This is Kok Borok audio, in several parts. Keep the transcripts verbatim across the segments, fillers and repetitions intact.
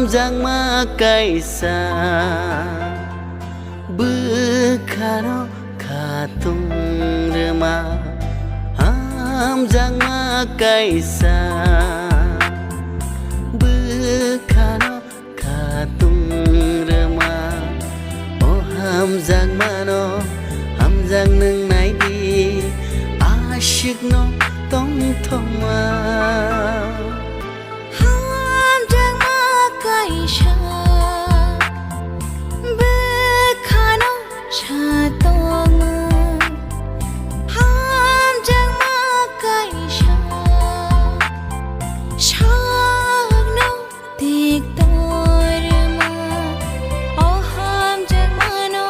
Hamjakma kaisa bwkhano khatung rwma, hamjakma kaisa bwkhano khatung rwma. O hamjakmano hamjak nwng naidi, ashikno tongthokma. Hamjakma kaisa bwkhano satokma, hamjakma kaisa sakno tik torma. O hamjakmano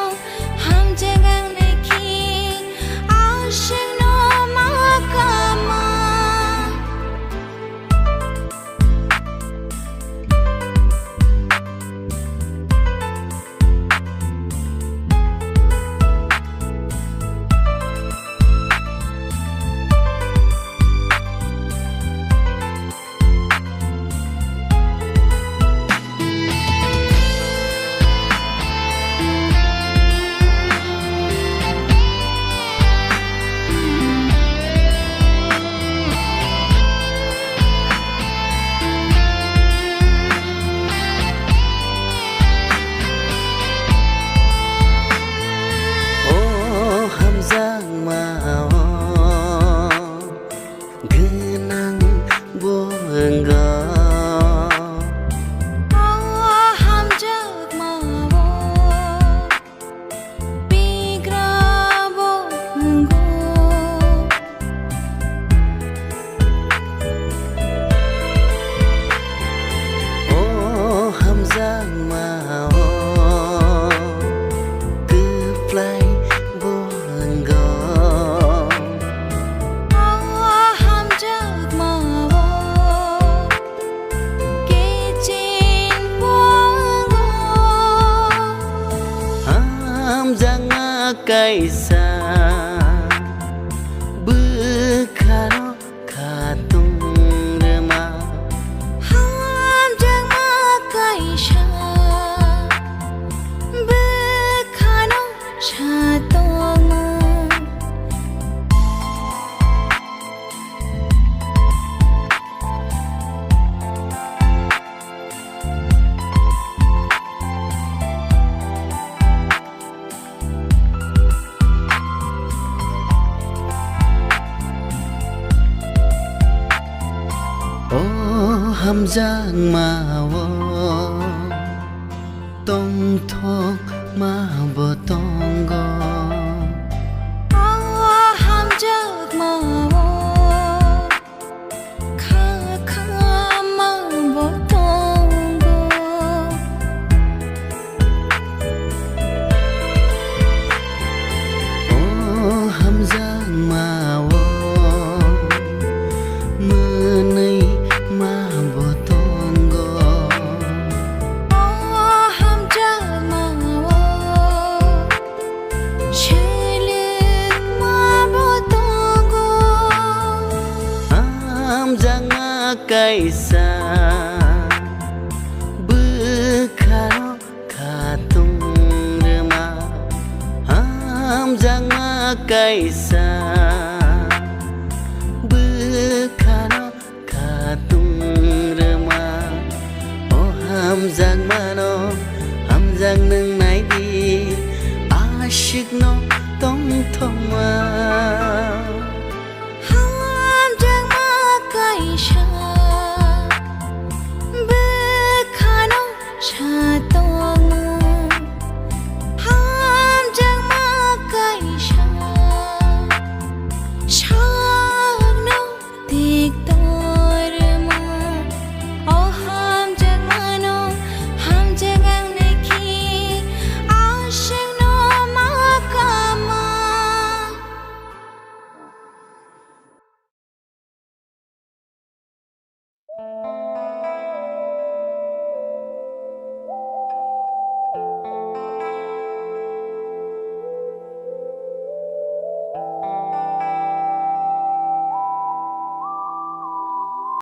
hamjak ang naikhe, ashikno ma kama. O hamjakma o gwnang bo wngkha. O hamjakma o pigra bo wngkha. O hamjakma o kwplai bo wngkha. O hamjakma o kiching bo wngkha. Hamjakma kaisa bwkhano khatung rwma. Hamjakma kaisa bwkhano satokma. O hamjakma o tongthokma bo tongo. O hamjakma o kha kha ma bo tongo. O hamjakma o mwnwi ma bo tongo. O hamjakma o swlwkma bo tongo. Hamjakma kaisa bwkhano khatung rwma. Hamjakma kaisa bwkhano khatung rwma. O hamjakmano hamjak nwng naidi, ashikno tongthokma.